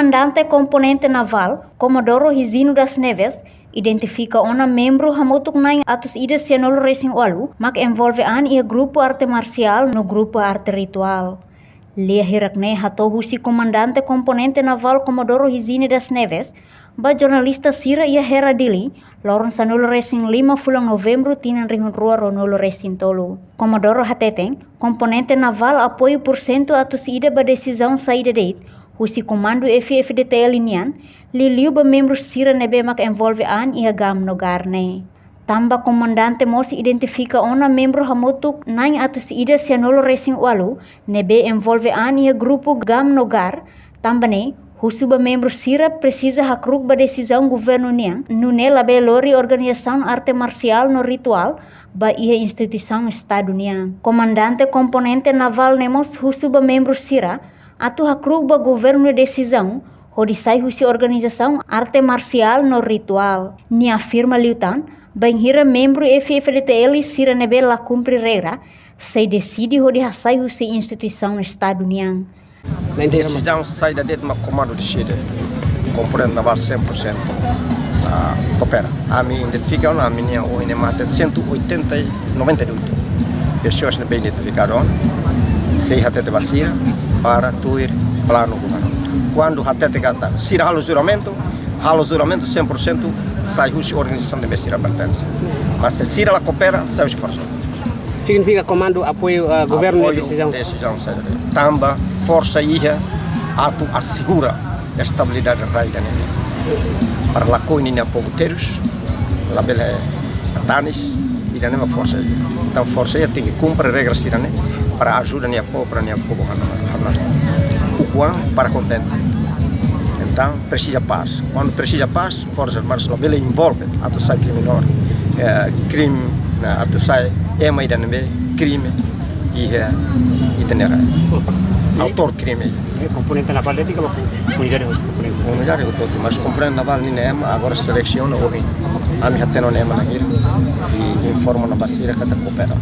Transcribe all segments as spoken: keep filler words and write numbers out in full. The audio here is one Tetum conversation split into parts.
Komandante Komponente Navál, Comodoro Higino das Neves, identifika ona membru hamutuk na'in atus ida sianulu resin ualu mak envolve an iha grupu arte marsiál no grupu arte rituál. Lia hirak ne'e hato'o husi Komandante Komponente Navál Comodoro Higino das Neves ba jornalista sira iha Hera Dili, loron sanulu resin lima fulan Novembru tinan rihun rua ruanulu resin tolu. Comodoro hateten, komponente navál apoiu pursentu atus ida ba desizaun saida de'it husi komandu F-FDTL nian, liuliu ba membru sira ne'ebé mak envolve an iha GAM no GAR ne'e. Tanba komandante mós identifika ona membru hamutuk na'in atus ida sianulu resin ualu ne'ebé envolve an iha grupu GAM no GAR, tanba ne'e husu ba membru sira presiza hakru'uk ba desizaun governu nian, nune'e labele lori organizasaun arte marsiál no rituál ba iha instituisaun Estadu nian. Komandante Komponente Navál ne'e mós husu ba membru sira atu hakru'uk ba governu nia desizaun hodi sai husi organizasaun arte marsiál no rituál. Nia afirma liután, bainhira membru F-FDTL sira ne'ebé la kumpre regra, sei deside hodi hasai husi instituisaun Estadu nian. Desizaun saida de'it mak komandu deside. Komponente navál cem por cento, ah, koopera. Ami identifika ona, ami-nia ohin ne'e mate cento e oitenta e noventa e oito pessoas ne'ebé identifikadu ona. Sei hatete ba sira para tuir planu governu. Kuandu hatete katak sira halo juramentu, halo juramentu cem por cento sai husi organizasaun ne'ebé sira pertense. Mas se sira la koopera, sai husi forsa. Signifika komandu apoiu, eh, governu nia desizaun. Apoiu desizaun saida de'it. Tanba forsa iha atu asegura estabilidade rai ida-ne'e. Para lakohi ninia povu terus, labele tanis, ida-ne'e mak forsa iha. Entaun forsa iha tenke kumpre regra sira-ne'e para ajuda nia povu, para nia povu hana, hana sa. Ukun an para kontente. Entaun presiza pás. Kuandu presiza pás, Forsa Armada labele envolve atu sai kriminór, eh, krim, eh, atu sai ema ida ne'ebé krime iha ita-nia rai. Autór krime. Eh, komponente navál de'it ka ba unidade hotu komponente? Unidade hotu-hotu, mas komponente navál ninia ema agora selesiona ohin. Ami hatene ona ema na'in hira, i informa ona ba sira katak koopera.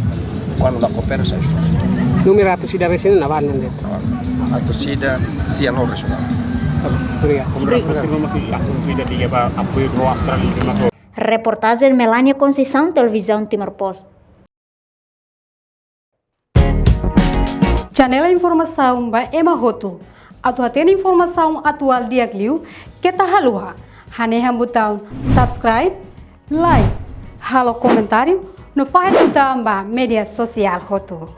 Kuandu la koopera, sai husi forsa. Númeru atus ida resin navál nian de'it? Atus ida sianulu resin. Obrigadu. Obrigadu. Konfirma masih asuntu ida liga ba apoiu Rua Austrália lima. Reportajen Melania Conceição, Televizaun Timor Post. Channel informasaun ba ema hotu. Atu hatene informasaun atuál di'ak liu, keta haluha hanehan butaun subscribe, like, halo komentáriu, no fahe tutan ba média sosiál hotu.